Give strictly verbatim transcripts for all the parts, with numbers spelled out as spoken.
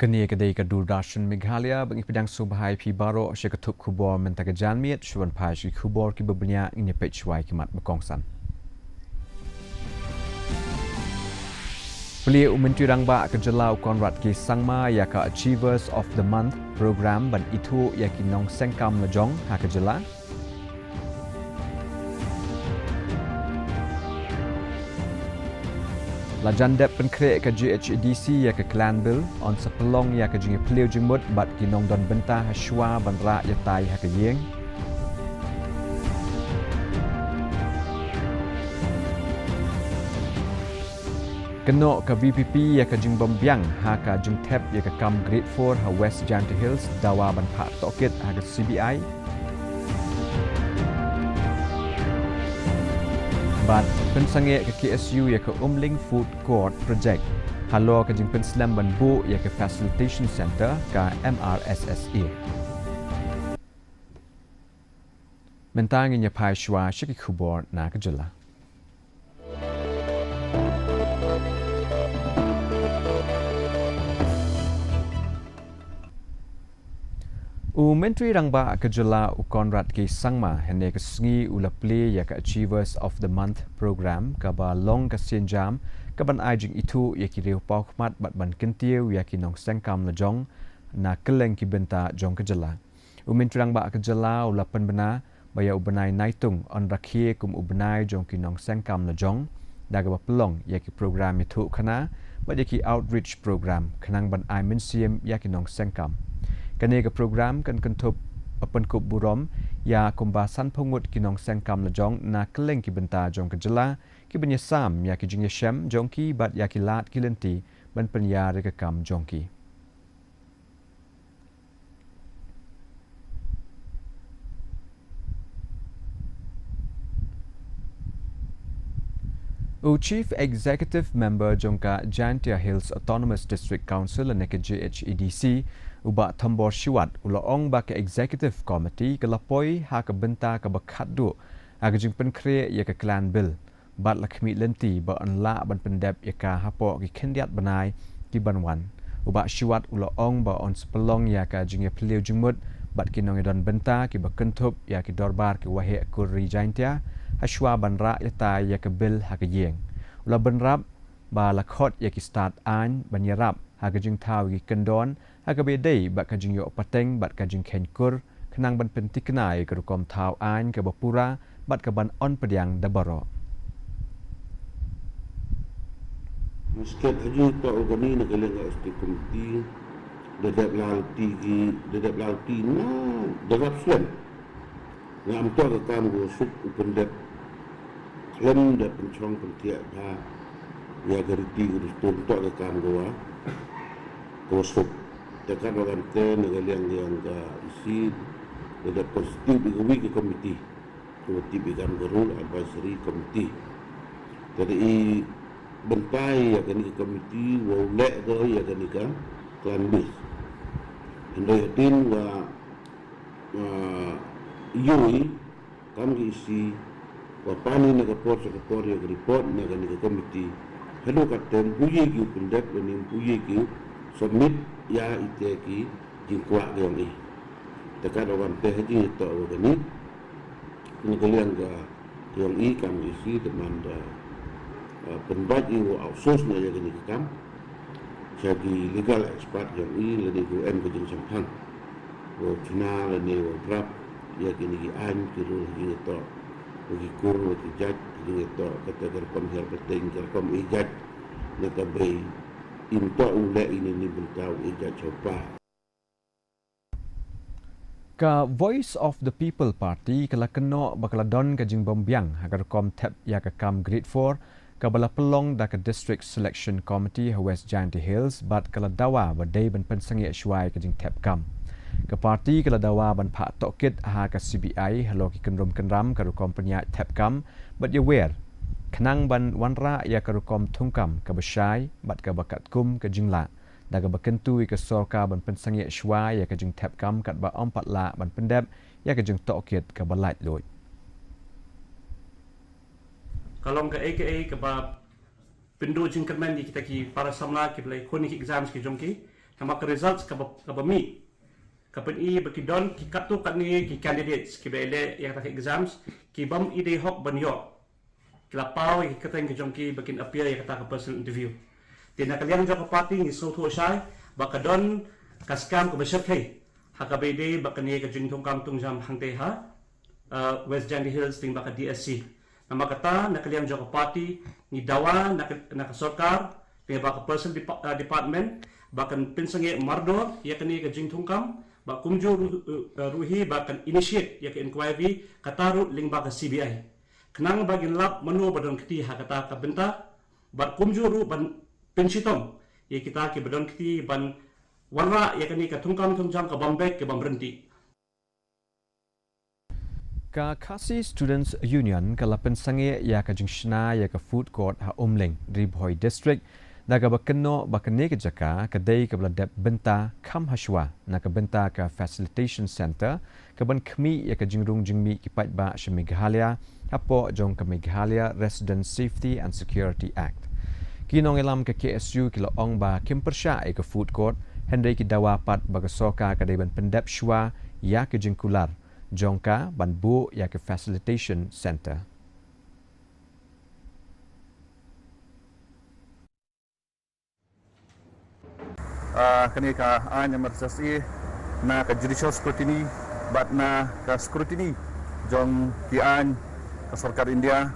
Kane ka dei ka Doordarshan Meghalaya, ba ngi pdiang sngewbha ïa phi baroh sha ka thup khubor mynta ka janmiet. Shuwa ban phai sha ki khubor kiba bniah, ngin ïa peit shwa ïa ki mat ba kongsan. Plie u Myntri Rangbah ka jylla u Conrad K Sangma ïa ka Achievers of the Month program ban ithuh ïa ki nongsengkam lajong ha ka jylla. La jan dep pynkhreh ka G H A D C ïa ka Clan Bill, yn sa pynlong ïa ka jingïapylliew jingmut bad ki nongdon bynta hashwa ban rah ïatai ha ka ïing. Kynnoh ka V P P ïa ka jingbym biang ha ka jingthep ïa ka kam Grade four ha West Jaintia Hills, dawa ban phah tohkit ha ka C B I. Bad pynsangeh ka K S U ïa ka Umling Food Court Project halor ka jingpynslem ban buh ïa ka Facilitation Centre ka M R S S A. Mynta ngin ïa phai shwa sha ki khubor na ka jylla. U Myntri Rangbah ka jylla u Conrad K Sangma hynne ka sngi u la plie ïa ka Achievers of the Month program, kaba long ka sienjam kaban ai jingithuh ïa ki riewpawkhmat bad ban kyntiew ïa ki nongsengkam lajong na kylleng ki bynta jong ka jylla. U Myntri Rangbah ka jylla u la pynbna ba ïa u bnai Naitung yn rakhe kum u bnai jong ki nongsengkam lajong, da kaba pynlong ïa ki program ïathuhkhana bad ïa ki outreach program khnang ban ai mynsiem ïa ki nongsengkam. Kane ka program kan kynthup, pynkup burom ïa kumba sanphew ngut ki nongsengkam lajong na kylleng ki bynta jong ka jylla, kiban ïasam ïa ki jingïashem jong ki bad ïa ki lad ki lynti ban pynïar ïa ka kam jong ki. U Chief Executive Member jong ka Jaintia Hills Autonomous District Council, ne ka G H A D C, u Bah Thombor Shiwat, u la ong ba ka Executive Committee ka la poi ha ka bynta kaba khatduh ha ka jingpynkhreh ïa ka Clan Bill, bad la khmih lynti ba yn lah ban pyndep ïa ka hapoh ki khyndiat bnai kiban wan. U Bah Shiwat u la ong ba yn sa pynlong ïa ka jingïapylliew jingmut bad ki nongïadon bynta kiba kynthup ïa ki dorbar ki Waheh Kur Ri Jaintia hashwa ban rah ïatai ïa ka Bill ha ka ïing. U la bynrap ba la khot ïa ki stad aiñ ban ïarap ha ka jingthaw ïa ki kyndon ha kaba ïadei bad ka jingïoh pateng bad ka jingkheiñ kur, khnang ban pynthikna ïa ka rukom thaw aiñ kaba pura bad kaban yn pdiang da baroh. Ngi stet ha jingïatoh u kane na ka liang ka Executive Committee, da dep la lynti ki, da dep la lynti na da dep slem. Nga ym toh ka kam kawa suk u pyndep khlem da pynshong pynthiah bha ïa ka riti ka dustur, ym toh ka kam kawa, kawa suk. Te katba kan te na ka liang liang ka E C da dep constitute ïa kawei ka committee, kawa tip ïa ka kam ka Rural Advisory Committee. Te da i bynta ïa kane ka committee wow leh ko ïa kane ka Clan Bill. Hynrei hadien ba, ah, ïohi kam ka E C, wa pan hi na ka por sha ka por ïa ka report na kane ka committee, haduh katta ym pu ïa ki u pyndep lane ym pu ïa ki u submit ïa ite ki jingkwah ka yong i. Te katba kan te ha jingïatoh wa kane na ka liang ka yong i kam ka E C te man da, ah, pynbeit i wow outsource noh ïa kane ka kam sha ki legal expert yong i lane kiwa em ka jingshemphang wow chna lane wow draft ïa kine ki aiñ ki rule ha jingïatoh wa ki kur wa ki judge, ha jingïatoh kata ka rukom hiar pateng, ka rukom e-judge, nata bei ym toh u leh i na i bynta u e-judge ha u par. Ka Voice of the People Party ka la kynnoh ba ka la don ka jingbym biang ha ka rukom thep ïa ka kam Grade four kaba la pynlong da ka District Selection Committee ha West Jaintia Hills, bad ka la dawa ba dei ban pynsangeh shwa ïa ka jingthep kam. Ka party ka la dawa ban phah tohkit ha ka C B I halor ki kynrum kynram ka rukom pynïaid thep kam bad ïawer, khnang ban wanrah ïa ka rukom thungkam kaba shai bad kaba katkum ka jinglah, da kaba kyntu ïa ka sorkar ban pynsangeh shwa ïa ka jingthep kam katba ym pat lah ban pyndep ïa ka jingtohkit kaba laitluid. Ka long kaei kaei kaba pynduh jingkyrmen ïa kita ki para samla kiba la ïakhun ïa ki exams ki jong ki. Namar ka results kaba, kaba mih ka pyni ba ki don ki katto katne ki candidates kiba ïaleh ïa kata ka exams ki bym i dei hok ban ïoh. Ki la paw ïa ki kyrteng ki jong ki ba kin appear ïa kata ka personal interview. Te na ka liang jong ka party ngi sngewthuh shai ba ka don ka skam kaba shyrkhei ha kaba ïadei bad kane ka jingthungkam thungjam hangtei ha, uh, West Jaintia Hills lyngba ka D S C. Namar kata na ka liang jong ka party ngi dawa na ka, na ka sorkar lyngba ka personal depa-, uh, department ba kan pynsangeh mardor ïa kane ka jingthungkam, ba kumjuh ruh, uh, ruh hi ba kan initiate ïa ka inquiry, kata ruh lyngba ka C B I. Khnang ba ngin lap mano ba don kti ha kata ka bynta, bad kumjuh ruh ban pynshitom ïa kita kiba don kti ban wanrah ïa kane ka thungkam thungjam ka bym beit ka bym ryntih. Ka Khasi Students Union ka la pynsangeh ïa ka jingshna ïa ka food court ha Umling, Ri Bhoi District, da kaba kynnoh ba kane ka jaka ka dei kaba la dep bynta kham hashwa na ka bynta ka facilitation centre, kaban khmih ïa ka jingrung jingmih ki paidbah sha Meghalaya hapoh jong ka Meghalaya Resident Safety and Security Act. Ki nongïalam ka K S U ki la ong ba kim pyrshah ïa ka food court, hynrei ki dawa pat ba ka sorkar ka dei ban pyndep shwa ïa ka jingkular jong ka ban buh ïa ka facilitation centre. Ah, kane ka aiñ emergency na ka judicial scrutiny bad na ka scrutiny jong ki aiñ ka sorkar India,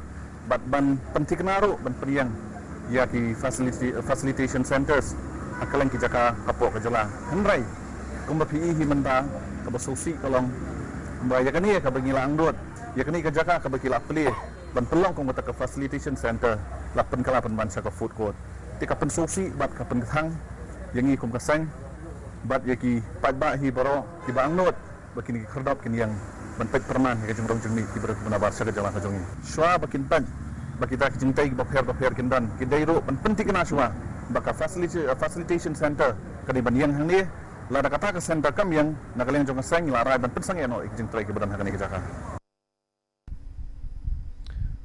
bad ban pynthikna ruh ban pynïeng ïa ki facility, facilitation centres ha kylleng ki jaka hapoh ka jylla. Hynrei kumba phi i hi mynta, kaba sngewsih ka long ba ïa kane kaba ngi la angnud, ïa kane ka jaka kaba ki la plie ban pynlong kum kata ka facilitation centre, la pynkylla pynban sha ka food court. Te ka pynsngewsih bad ka pynkthang ïa ngi kum ka seng bad ïa ki paidbah hi baroh kiba angnud ba kine ki khyrdop kin ïeng ban peit pyrman ïa ka jingrung jingmih ki briew kiba na bar sha ka jylla ka jong ngi. Shuwa ba kin peit ba kita ki jingtrei kiba pher ba pher kin don, ki dei ruh ban pynthikna shuwa ba ka facility, facilitation centre ka dei ban ïeng hangne. Lada kata ka centre kam ïeng, na ka liang jong ka seng ngi la rai ban pynsangeh noh ïa ki jingtrei kiba don ha kane ka jaka.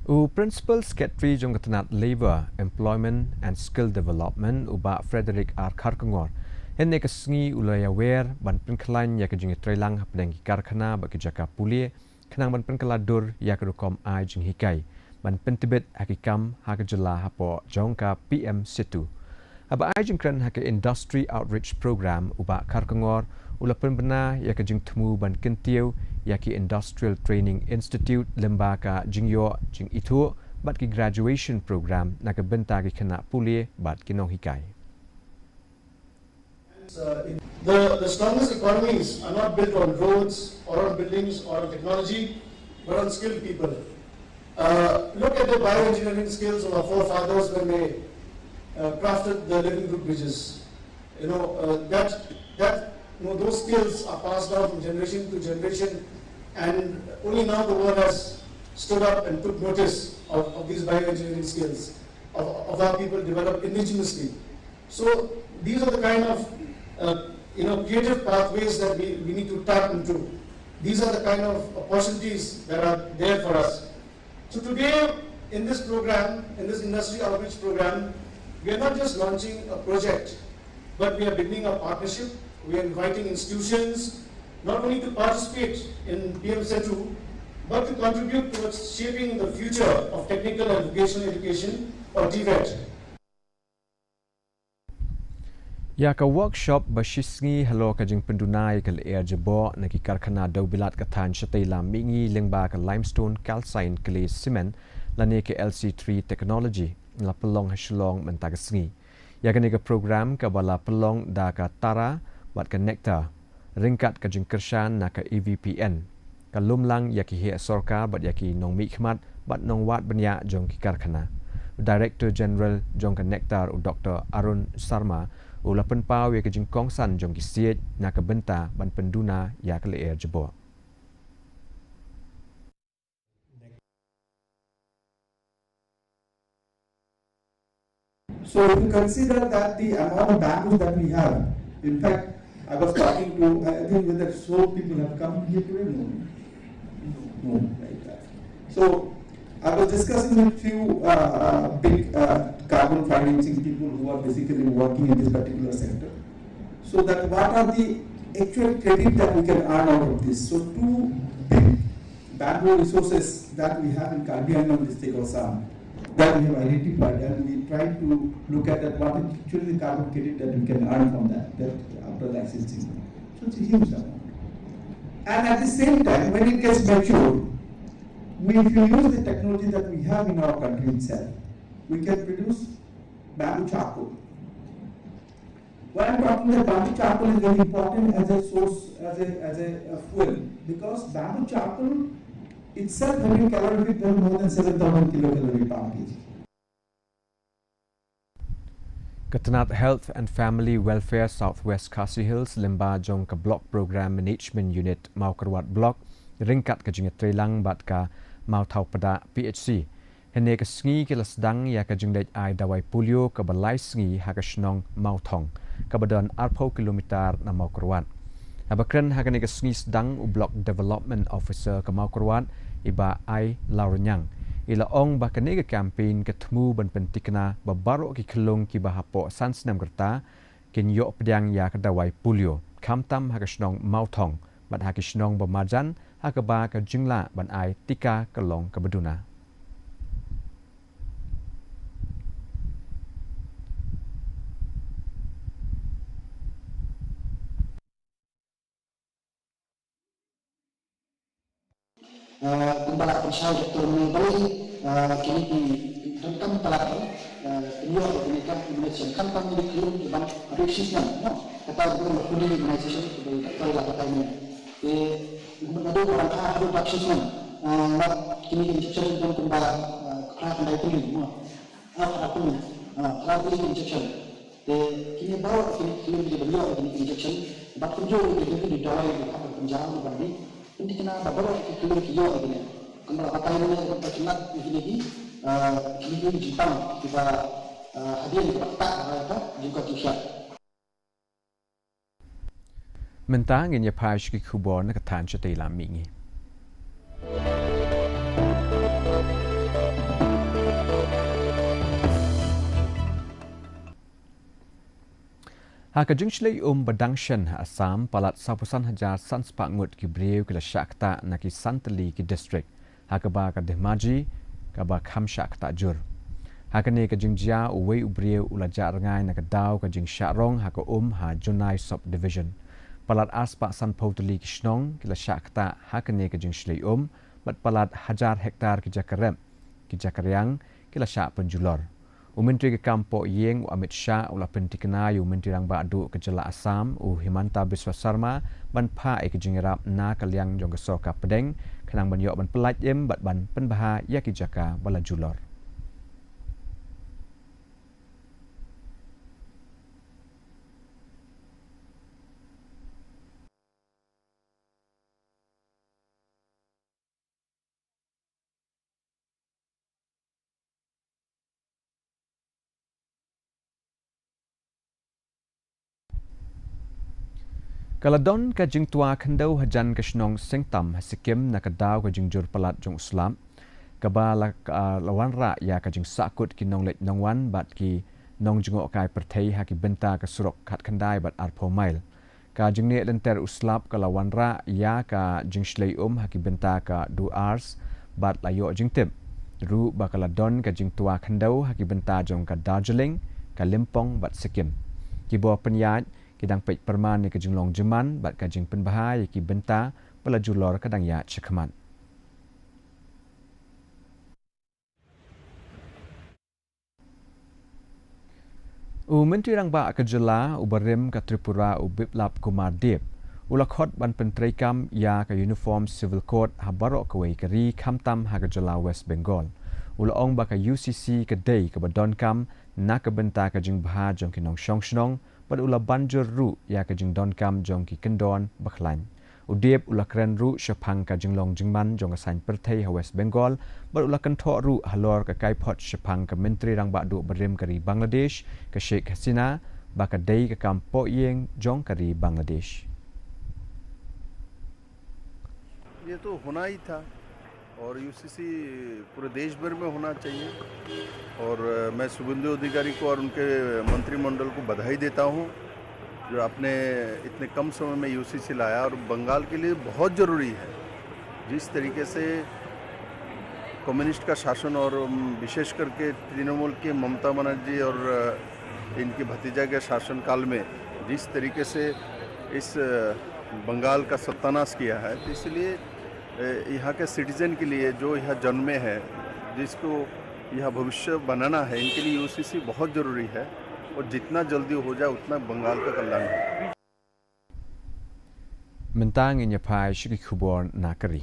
U Principal Secretary jong ka tnat Labour, Employment and Skill Development, u Bah Frederick R Kharkongor, hynne ka sngi u la ïawer ban pynkhlaiñ ïa ka jingïatreilang hapdeng ki karkhana bad ki jaka pule, khnang ban pynkylla dur ïa ka rukom ai jinghikai ban pyntbit ha ki kam ha ka jylla hapoh jong ka P M SETU. Haba ai jingkren ha ka Industry Outreach Program, u Bah Kharkongor u la pynbna ïa ka jingthmu ban kyntiew ïa ki Industrial Training Institute lyngba ka jingïoh jingithuh bad ki graduation program na ka bynta ki khynnah pule bad ki nonghikai. Uh, in- the, the strongest economies are not built on roads or on buildings or on technology, but on skilled people. Uh, look at the bioengineering skills of our forefathers when they, uh, crafted the living root bridges. You know, uh, that, that, you know, those skills are passed down from generation to generation, and only now the world has stood up and took notice of, of these bioengineering skills of, of our people developed indigenously. So these are the kind of, uh, you know, creative pathways that we, we need to tap into. These are the kind of opportunities that are there for us. So today, in this program, in this industry outreach program, we are not just launching a project, but we are building a partnership. We are inviting institutions not only to participate in P M SETU, but to contribute towards shaping the future of technical and vocational education, or TVET. Ïa ka workshop ba shisngi halor ka jingpynduna ïa ka lyer jaboh na ki karkhana dewbilat ka thaiñ shatei lam mihngi lyngba ka limestone calcine clay cement lane ka L C three technology la pynlong ha Shillong mynta ka sngi. Ïa kane ka program kaba la pynlong da ka Tara bad ka Nectar ryngkat ka jingkyrshan na ka E V P N, ka lum lang ïa ki heh sorkar bad ïa ki nongmihkhmat bad nongwad bniah jong ki karkhana. Director General jong ka Nectar, u Doctor Arun Sharma, u la pynpaw ïa ka jingkongsan jong ki siej na ka bynta ban pynduna ïa ka lyer jaboh. So if you consider that the amount of bamboos that we have, in fact, I was talking to, I think whether so people have come here today, no, no, like that. So I was discussing with few, uh, uh, big, uh, carbon financing people who are basically working in this particular sector. So that what are the actual credit that we can earn out of this? So two big bamboo resources that we have in Karbi Anglong district, Assam, that we have identified, and we try to look at that, what is actually the carbon credit that we can earn from that, that after licensing. So it's a huge amount. And at the same time, when it gets mature, we, if you use the technology that we have in our country itself, we can produce bamboo charcoal. Why I'm talking that bamboo charcoal is very important as a source, as a, as a, a fuel, because bamboo charcoal itself having calorific value more than seven thousand kilocalorie per kg. Ka tnat Health and Family Welfare South West Khasi Hills lyngba jong ka Block Program Management Unit Mawkyrwat Block, ryngkat ka jingïatreilang bad ka Mawthawpdah P H C, hynne ka sngi ki la sdang ïa ka jingleit ai dawai polio kaba lai sngi ha ka shnong Mawthong, kaba don arphew kilometer na Mawkyrwat. Haba kren ha kane ka sngi sdang, u Block Development Officer ka Mawkyrwat, i Bah Ailawrynïang, i la ong ba kane ka campaign ka thmu ban pynthikna ba baroh ki khyllung kiba hapoh san snem ka rta kin ïoh pdiang ïa ka dawai polio, khamtam ha ka shnong Mawthong bad ha ki shnong ba marjan, ha kaba ka jinglah ban ai tika ka long kaba duna. Ah, kumba la pynshai Doctor Mary Balei, ah, kine ki donkam palat, ah, pynïoh ïa kine ka immunization, khamtam ïa ki khyllung kiban haduh shi snem, no? Kata ka long fully immunization, kaba doctor la batai mynne. Te naduh ba rangka haduh ba shi snem, ah, la kine ki injection don kumba, ah, phra khyndai tylli, no? Ah, phra tylli, ah, phra tylli injection. Te kine baroh kine, kine ki ban ïoh kine ki injection, bad kumjuh ruh kine ki dawai ki hap ban pynjaw ban dih. Pynthikna ba baroh ki khyllung ki ïoh kine. Kumba la batai mynne, ba kine ki, ah, kine ki jingpang kiba, ah, hadien kiba ktah ba ka jingkoit jingkhiah. Mynta ngin ïa phai sha ki khubor na ka thaiñ shatei lam mihngi. Ha ka jingshlei um ba dang shen ha Assam, palat sawphew san hajar san spah ngut ki briew ki la shah ktah na ki san tylli ki district, ha kaba ka Dhemaji kaba kham shah ktah jur. Ha kane ka jingjia, uwei u briew u la jah rngai na ka daw ka jingshah rong ha ka um ha Junai Sub Division. Palat ar spah sanphew tylli ki shnong ki la shah ktah ha kane ka jingshlei um, bad palat hajar hektar ki jaka rep, ki jaka riang, ki la shah pynjulor. U Myntri ka kam poh ïing, u Amit Shah, u la pynthikna ïa u Myntri Rangbah Duh ka jylla Assam, u Himanta Biswa Sarma, ban phah ïa ka jingïarap na ka liang jong ka sorkar pdeng, khnang ban ïoh ban pyllait im bad ban pynbha ïa ki jaka ba la julor. Ka la don ka jingtwa khyndew hajan ka shnong Sengtam ha Sikkim na ka daw ka jingjur palat jong u slap, kaba la, ka la wanrah ïa ka jingsahkut ki nongleit nongwan bad ki nongjngohkai pyrthei ha ki bynta ka surok khatkhyndai bad arphew mail. Ka jingneh lynter u slap ka la wanrah ïa ka jingshlei um ha ki bynta ka Dooars, bad la ïoh jingtip ruh ba ka la don ka jingtwa khyndew ha ki bynta jong ka Darjeeling, ka Limpong bad Sikkim. Ki bor pynïaid ki dang peit pyrman ïa ka jinglong jingman bad ka jingpynbha ïa ki bynta ba la julor ka dang ïaid shakhmat. U Myntri Rangbah ka jylla, u barim ka Tripura, u Biplab Kumar Deb, u la khot ban pyntreikam ïa ka Uniform Civil Code ha baroh kawei ka ri, khamtam ha ka jylla West Bengal. U la ong ba ka U C C ka dei kaba donkam na ka bynta ka jingbha jong ki nongshong shnong, bad u la ban jur ruh ïa ka jingdonkam jong ki kyndon bakhlaiñ. U Deb u la kren ruh shaphang ka jinglong jingman jong ka saiñ pyrthei ha West Bengal, bad u la kynthoh ruh halor ka kaiphod shaphang ka Myntri Rangbah Duh barim ka ri Bangladesh, ka Sheikh Hasina, ba ka dei ka kam poh ïing jong ka ri Bangladesh. ये तो होना ही था और यूसीसी पूरे देश भर में होना चाहिए। और, अ, मैं शुभेंदु अधिकारी को और उनके मंत्रिमंडल को बधाई देता हूँ। जो आपने इतने कम समय में यूसीसी लाया और बंगाल के लिए बहुत ज़रूरी है। जिस तरीके से कम्युनिस्ट का शासन और, उम, विशेष करके तृणमूल के ममता बनर्जी और, अ, इनके भतीजा के शासनकाल में जिस तरीके से इस, अ, बंगाल का सत्यानाश किया है, तो इसलिए, अ, यहाँ के सिटीजन के लिए, जो यहाँ जन्मे हैं, जिसको यहाँ भविष्य बनाना है, इनके लिए यूसीसी बहुत ज़रूरी है और जितना जल्दी हो जाए उतना बंगाल का कल्याण होगा। Mynta ngin ïa phai sha ki khubor na ka ri.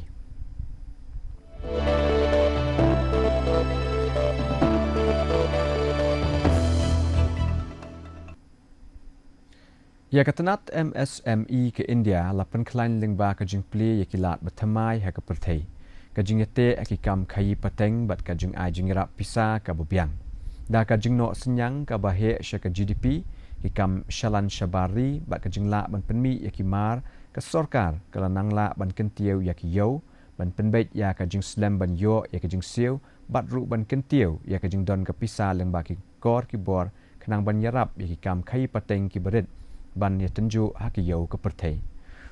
Ïa ka tnat M S M E ka India la pynkhlaiñ lyngba ka jingplie ïa ki lad ba thymmai ha ka pyrthei, ka jingïateh ha ki kam khaïi pateng bad ka jingai jingïarap pisa kaba biang. Da ka jingnoh synñiang kaba heh sha ka G D P, ki kam shalan shabar ri bad ka jinglah ban pynmih ïa ki mar, ka sorkar ka la nang lah ban kyntiew ïa ki ïew, ban pynbeit ïa ka jingslem ban ïoh ïa ka jingsiew, bad ruh ban kyntiew ïa ka jingdon ka pisa lyngba ki kor ki bor, khnang ban ïarap ïa ki kam khaïi pateng kiba rit ban ïatynjuh ha ki ïew ka pyrthei.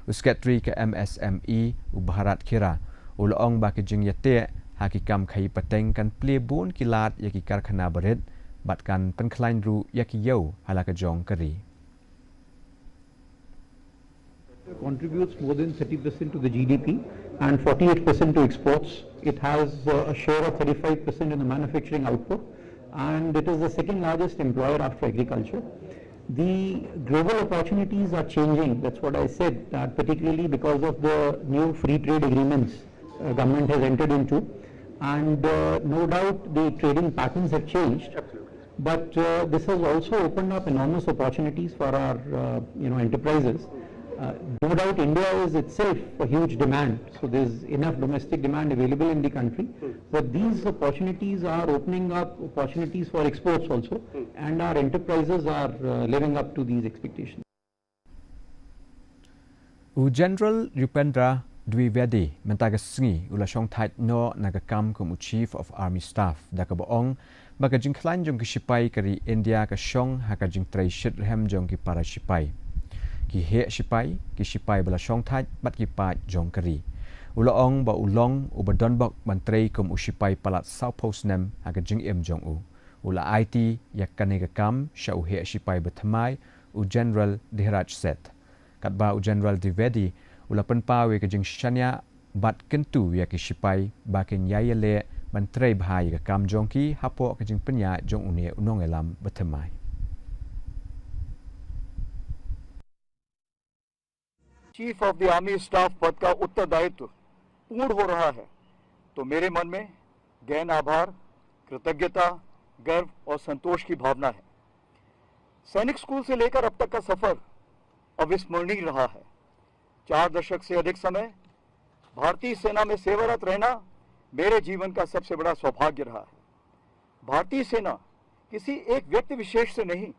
U Secretary ka M S M E, u Bharat Khera, u la ong ba ka jingïateh ha ki kam khaïi pateng kan plie bun ki lad ïa ki karkhana barit bad kan pynkhlaiñ ruh ïa ki ïew ha la ka jong ka ri. Contributes more than thirty percent to the G D P and forty-eight percent to exports. It has, uh, a share of thirty-five percent in the manufacturing output, and it is the second largest employer after agriculture. The global opportunities are changing. That's what I said, that particularly because of the new free trade agreements, uh, government has entered into, and, uh, no doubt the trading patterns have changed. Absolutely. But, uh, this has also opened up enormous opportunities for our, uh, you know, enterprises. Uh, no doubt India is itself a huge demand, so there's enough domestic demand available in the country. But these opportunities are opening up opportunities for exports also, and our enterprises are, uh, living up to these expectations. U General Rupendra Dwivedi mynta ka sngi u la shongthait noh na ka kam kum u Chief of Army Staff, da kaba ong ba ka jingkhlaiñ jong ki shipai ka ri India ka shong ha ka jingtrei shitrhem jong ki para shipai, ki heh shipai, ki shipai ba la shongthait bad ki paid jong ka ri. U la ong ba u long uba donbok ban trei kum u shipai palat sawphew snem ha ka jingim jong u. U la aiti ïa kane ka kam sha u heh shipai ba thymmai, u General Dheeraj Seth. Katba u General Dwivedi u la pynpaw ïa ka jingshaniah bad kyntu ïa ki shipai ba kin ïai ïaleh ban trei bha ïa ka kam jong ki hapoh ka jingpynïaid jong une u nongïalam ba thymmai. चीफ ऑफ द आर्मी स्टाफ पद का उत्तरदायित्व पूर्ण हो रहा है, तो मेरे मन में गहन आभार, कृतज्ञता, गर्व और संतोष की भावना है। सैनिक स्कूल से लेकर अब तक का सफर अविस्मरणीय रहा है। चार दशक से अधिक समय भारतीय सेना में सेवारत रहना मेरे जीवन का सबसे बड़ा सौभाग्य रहा है। भारतीय सेना किसी एक व्यक्ति विशेष से नहीं,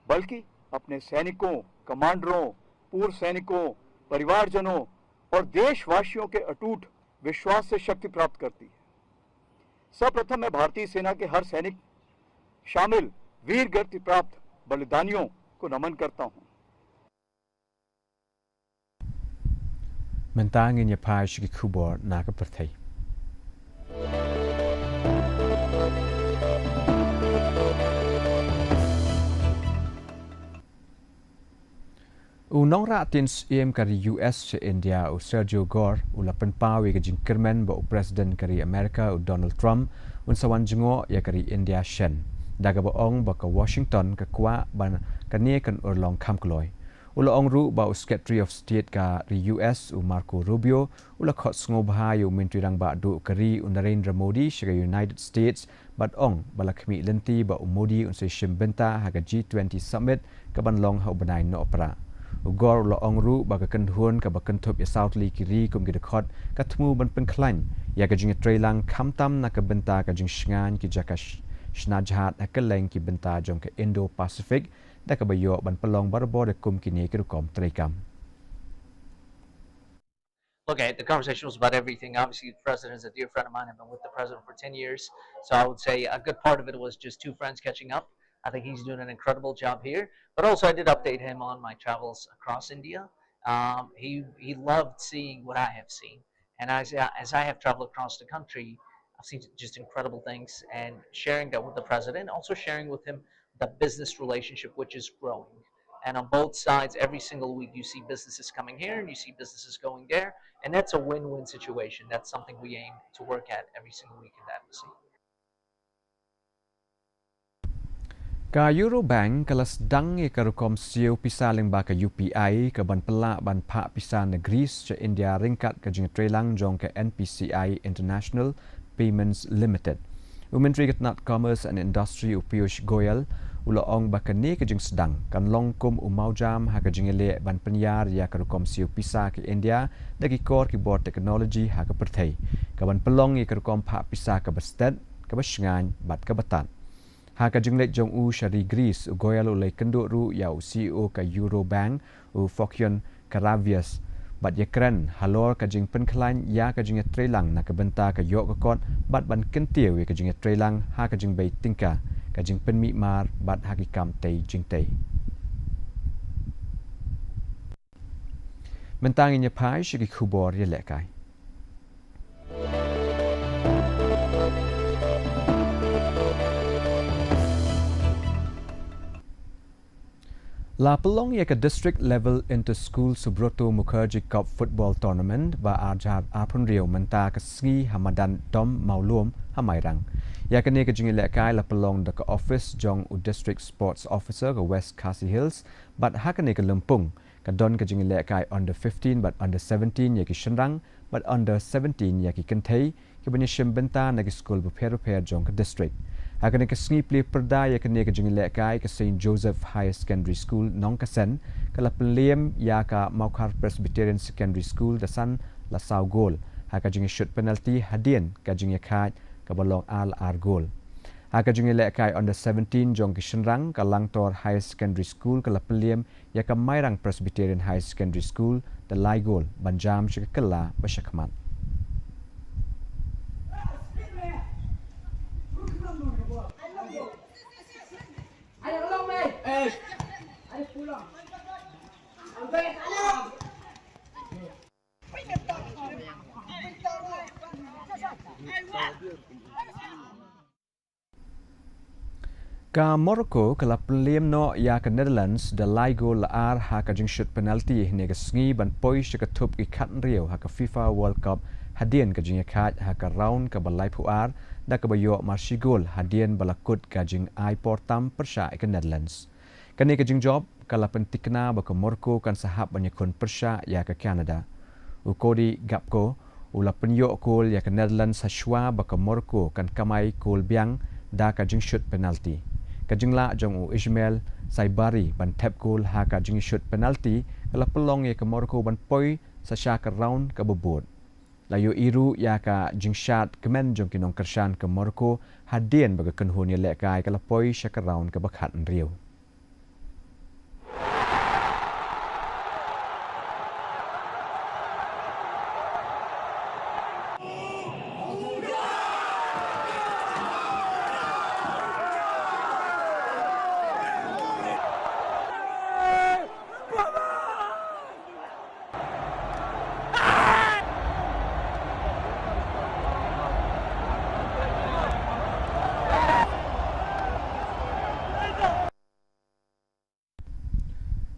बल्कि अपने सैनिकों, कमांडरों, पूर्व सैनिकों, परिवारजनों और देशवासियों के अटूट विश्वास से शक्ति प्राप्त करती है। सर्वप्रथम मैं भारतीय सेना के हर सैनिक शामिल वीर गति प्राप्त बलिदानियों को नमन करता हूँ। Mynta ngin ïa phai sha ki khubor na ka pyrthei. U nongrah ktien syiem ka ri U S sha India, u Sergio Gore, u la pynpaw ïa ka jingkyrmen ba u President ka ri Amerika, u Donald Trump, un sa wan jngoh ïa ka ri India shen, da kaba ong ba ka Washington ka kwah ba kane kan urlong kham kloi. U la ong ruh ba u Secretary of State ka ri U S, u Marco Rubio, u la khot sngewbha ïa u Myntri Rangbah Duh ka ri, u Narendra Modi, sha ka United States, bad ong ba la khmih lynti ba u Modi un sa shim bynta ha ka G twenty Summit kaban long ha u bnai Nohprah. U Gore u la ong ruh ba ka kynhun kaba kynthup ïa saw tylli ki ri kum ki dkhot ka thmu ban pynkhlaiñ ïa ka jingïatreilang khamtam na ka bynta ka jingshngaiñ ki jaka sh-, shna jhad ha kylleng ki bynta jong ka Indo-Pacific, da kaba ïoh ban pynlong barabor ïa kum kine ki rukom treikam. Look, I, the conversation was about everything. Obviously, the president is a dear friend of mine. I've been with the president for ten years. So I would say a good part of it was just two friends catching up. I think he's doing an incredible job here. But also, I did update him on my travels across India. Um, he he loved seeing what I have seen, and as I- as I have traveled across the country, I've seen just incredible things. And sharing that with the president, also sharing with him the business relationship, which is growing. And on both sides, every single week you see businesses coming here and you see businesses going there, and that's a win-win situation. That's something we aim to work at every single week in the embassy. Ka Eurobank ka la sdang ïa ka rukom siew pisa lyngba ka U P I ka ban pynlah ban phah pisa na Greece sha India ryngkat ka jingïatreilang jong ka N P C I International Payments Limited. U Myntri ka tnat Commerce and Industry u Piyush Goyal u la ong ba kane ka jingsdang kan long kum u mawjam ha ka jingïaleh ban pynïar ïa ka rukom siew pisa ka India da ki kor ki bor technology ha ka pyrthei, ka ban pynlong ïa ka rukom phah pisa kaba stet, kaba shngaiñ bad kaba tad. Ha ka jingleit jong u sha ri Greece, u Goyal u la ïakynduh ruh ïa u C E O ka Eurobank, u Fokion Karavias, bad ïakren halor ka jingpynkhlaiñ ïa ka jingïatreilang na ka bynta ka ïoh ka kot bad ban kyntiew ïa ka jingïatreilang ha ka jingbei tyngka, ka jingpynmih mar bad ha ki kam tei jingtei. Mynta ngin ïa phai sha ki khubor ïalehkai. La pynlong ïa ka District Level Inter School Subroto Mukherjee Cup Football Tournament ba ar hajar arphew hynriew mynta ka sngi ha madan Dom Mawlum ha Mairang. Ïa kane ka jingïalehkai la pynlong da ka office jong u District Sports Officer ka West Khasi Hills, bad ha kane ka lympung ka don ka jingïalehkai under fifteen bad under seventeen ïa ki shynrang bad under seventeen ïa ki kynthei, ki ban ïashim bynta na ki skul bapher bapher jong ka district. Ha kane ka sngi plie pyrda ïa kane ka jingïalehkai, ka Saint Joseph Higher Secondary School Nongkasen ka la pynliem ïa ka Mawkhar Presbyterian Secondary School da san la saw gol ha ka jingïashut penalty hadien ka jingïakhaid kaba long ar la ar gol. Ha ka jingïalehkai under seventeen jong ki shynrang, ka Langtor Higher Secondary School ka la pynliem ïa ka Mairang Presbyterian Higher Secondary School da lai gol ban jam sha ka kylla ba shakhmat. Ka Morocco ka la pynliem noh ïa ka Netherlands da lai gol la ar ha ka jingshut penalty hynne ka sngi ban poi sha ka thup ki khathynriew ha ka FIFA World Cup hadien ka jingïakhaid ha ka round kaba laiphew ar da kaba ïoh marshi gol hadien ba la kut ka jingai por tam pyrshah ïa ka Netherlands. Kane ka jingjop ka la pyntikna ba ka Morocco kan sa hap ban ïakhun pyrshah ïa ka Canada. U Cody Gakpo u la pynïoh gol ïa ka Netherlands hashwa ba ka Morocco kan kamai gol biang da ka jingshut penalty. Ka jinglah jong u Ismael Saibari ban thep gol ha ka jingshut penalty ka la pynlong ïa ka Morocco ban poi sa sha ka round kaba bud. La ïohi ruh ïa ka jingshad kmen jong ki nongkyrshan ka Morocco hadien ba ka kynhun ïalehkai ka la poi sha ka round kaba khathynriew.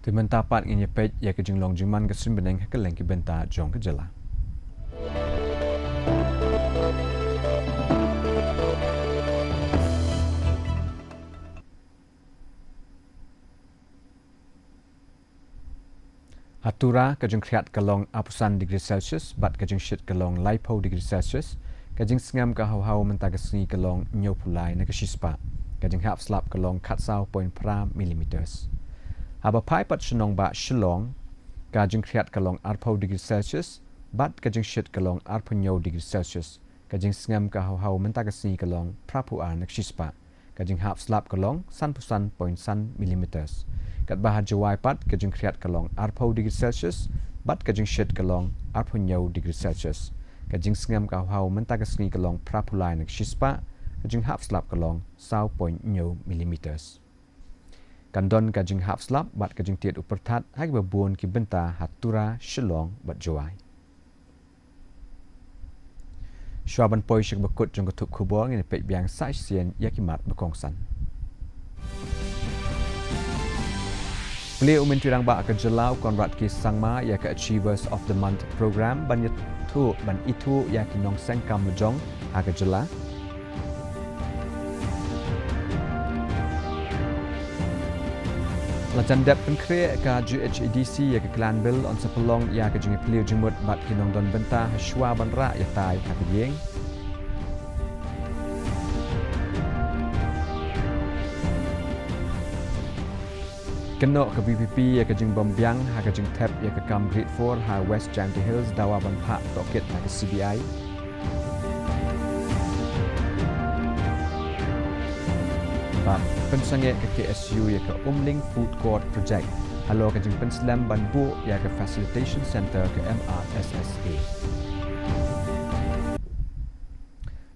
Te mynta pat ngin ïa peit ïa ka jinglong jingman ka suiñ bneng ha kylleng ki bynta jong ka jylla. Ha Tura ka jingkhriat ka long arphew san degree Celsius bad ka jingshit ka long laiphew degree Celsius. Ka jingsngem ka haw haw mynta ka sngi ka long hynñiewphew lai na ka shispah. Ka jinghap slap ka long khatsaw point phra millimeters. Haba phai pat sha nongbah Shillong, ka jingkhriat ka long arphew degree Celsius bad ka jingshit ka long arphew hynñiew degree Celsius. Ka jingsngem ka haw haw mynta ka sngi ka long phraphew ar na ka shispah. Ka jinghap slap ka long sanphew san point san millimeters. Katba ha Jowai pat ka jingkhriat ka long arphew degree Celsius bad ka jingshit ka long arphew hynñiew degree Celsius. Ka jingsngem ka haw haw mynta ka sngi ka long phraphew lai na ka shispah. Ka jinghap slap ka long saw point hynñiew millimeters. Kan don ka jinghap slap bad ka jingtied u pyrthat ha kiba bun ki bynta ha Tura, Shillong bad Jowai. Shuwa ban poi sha kaba kut jong ka thup khubor, ngin peit biang sa shisien ïa ki mat ba kongsan. Plie u Myntri Rangbah ka jylla u Conrad K Sangma ïa ka Achievers of the Month Programme ban ïathuh, ban ithuh ïa ki nongseng kam lajong ha ka jylla. La jan dep pynkhreh ka G H A D C ïa ka Clan Bill, yn sa pynlong ïa ka jingïapylliew jingmut bad ki nongdon bynta ha shuwa ban rah ïatai ha ka ïing. Kynnoh ka V P P ïa ka jingbym biang ha ka jingthep ïa ka kam Grade Four ha West Jaintia Hills, dawa ban phah tohkit na ka C B I. Bad pynsangeh ka K S U ïa ka Umling Food Court Project halor ka jingpynslem ban buh ïa ka Facilitation Centre ka M R S S A.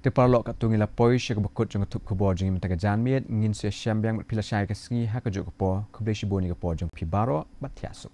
Te paralok, katto ngi la poi sha kaba kut jong ka thup khubor jong ngi mynta ka janmiet. Ngin sa ïashem biang bad phi lashai ka sngi ha kajuh ka por. Khublei shibun ïa ka por jong phi baroh bad thiah suk.